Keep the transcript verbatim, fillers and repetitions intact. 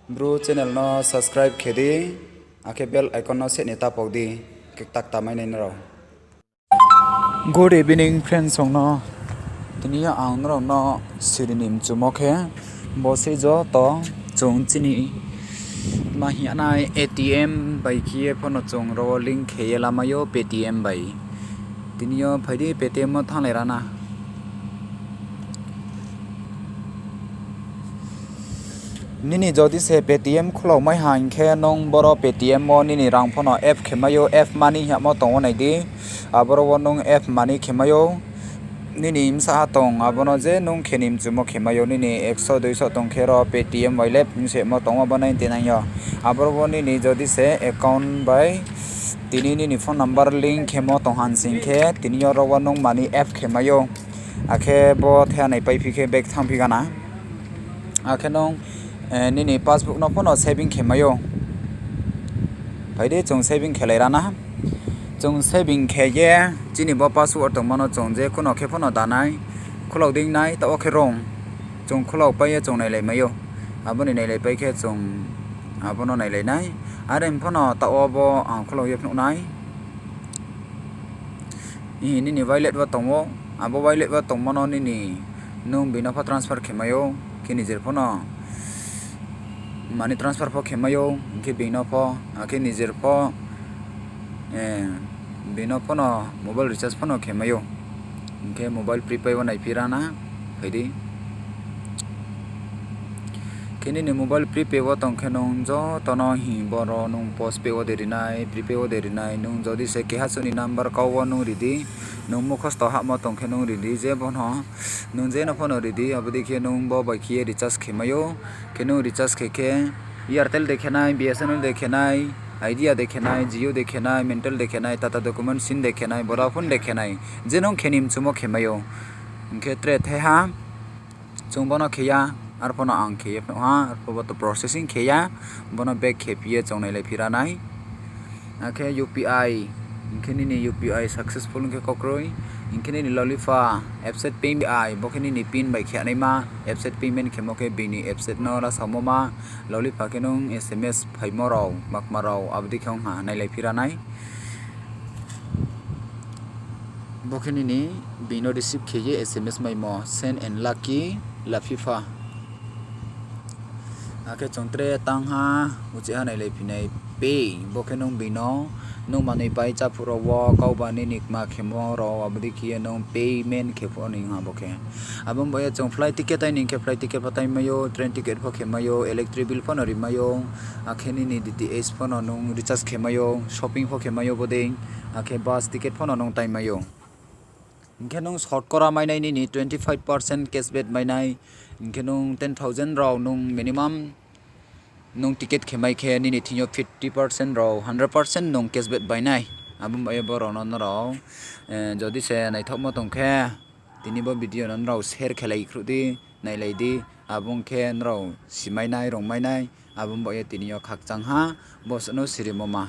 Bru channel no subscribe khe di, akhe bell icon no seh ni ta pau di, khe ktak ta mai nai nrao. Good evening friends song no. Tini yo ang nrao no siri ni mchumo khe, bo sei joto chung chini ma hing ya nai A T M bai khe ye pho no chung ro wo link khe ye lamai ou Paytm bai. Tini yo phai di Paytm wo thannglai ra na. Nini jodi se Paytm khulao mai ha hing khe nung boro Paytm wo nini rang pho no F khe mai ou, F money hingmo tong ou nai di. Aboro wo nung F money khe mai ou. Nini bsa tong, abo no je nung khe ni mchumo khe mai ou, nini ekso duiso tong khe ro Paytm wallet hing se mo tong ou abo ninety nine yo. Aboro wo nini jodi se account bai tini nini phone number link khemo tong ha sing khe, tini yo ro wo nung money F khe mai ou. Akhe bo the nai paiphi khe back thanngphi gana. Akhe nung, eh, nini passbook no pho no saving khe mai ou. Phai di chung saving khelai ra na. Chung saving khe ye chini bo password tongmo no chung je kuno khe pho no da nai, khulao dei nai, taoh wo khe rung. Chung khulao pai ye chung nailai mai ou. Abo ni nailai pai khe chung abo no nailai nai. Are pho no taoh wo bo ang khulao ye phnuh nai. Nini wallet wo tong ou, abo wallet wo tongmo no nini nung bini pho transfer khe mai ou, khe nijer pho no money transfer pho khe mai ou, hing khe bini pho, akhe nijer pho, eh, bini pho no mobile recharge pho no khe mai ou. Hing khe mobile prepaid wo naiphi ra na, phai di. Khe nini mobile prepaid wo tong khe nung joto no hing boro nung postpaid wo de ri nai, prepaid wo de ri nai, nung jodi se keha suh ni number kau wo nung ri di, nung mukhosto hahmo tong khe nung ri di, je bo no, nung je no pho no ri di, abo dei khe nung bo bai khe ye recharge khe mai ou, khe nung recharge khe khe, Airtel de khe nai, B S N L de khe nai, Idea de khe nai, Jio de khe nai, Mantel de khe nai, Tata Docomo, Sin de khe nai, Vodafone de khe nai, je nung khe ni mchumo khe mai ou. Hing khe tre thai ha, chung bo no khe ya, arpho no ang khe ye phnuh ha, arpho bo to processing khe ya, bo no back khe phi ye chung nailai phi ra nai. Akhe U P I, hing khe nini U P I successful hing khe kau kroi, hing khe nini Lolipha, F Z Pay, bo khe nini pin bai khe naima, F Z payment khemo khe bini F Z no ra saomo ma, Lolipha khe nung S M S phaimo rao, makma rao, abo dei khe ong ha, nailai phi ra nai. Bo khe nini bini no receive khe ye S M S maimo, Send and Lucky, Lolipha. Akhe chung tre tang ha, uchih ha nailai phi nai Pay, bo khe nung bini no, nung manoi pai chá phuh rao wo, kauba nini kma khemo rao, abo dei khe ye nung payment khe phuh ni ha bo khe. Abo ni bo ye chung flight ticket tai ni khe flight ticket pho tai mai ou, train ticket pho khe mai ou, electric bill pho no ri mai ou, akhe nini D T H pho no nung recharge khe mai ou, shopping pho khe mai ou bo dei, akhe bus ticket pho no nung tai mai ou. Hing khe nung sotkora mai nai nini twenty five percent cashback mai nai, hing khe nung ten thousand rao nung minimum nung ticket khe mai khe nini thing yo fifty percent rao hundred percent nung cashback bai nai. Abo ni bo ye bo rao no nrao, eh, jodi se naithaohmo tong khe, tini bo video no nrao share khelai khruh di, nailai di, abo ong khe nrao simai nai, rungmai nai, abo ni bo ye tini yo khakchang ha, bo suh no sirimo ma.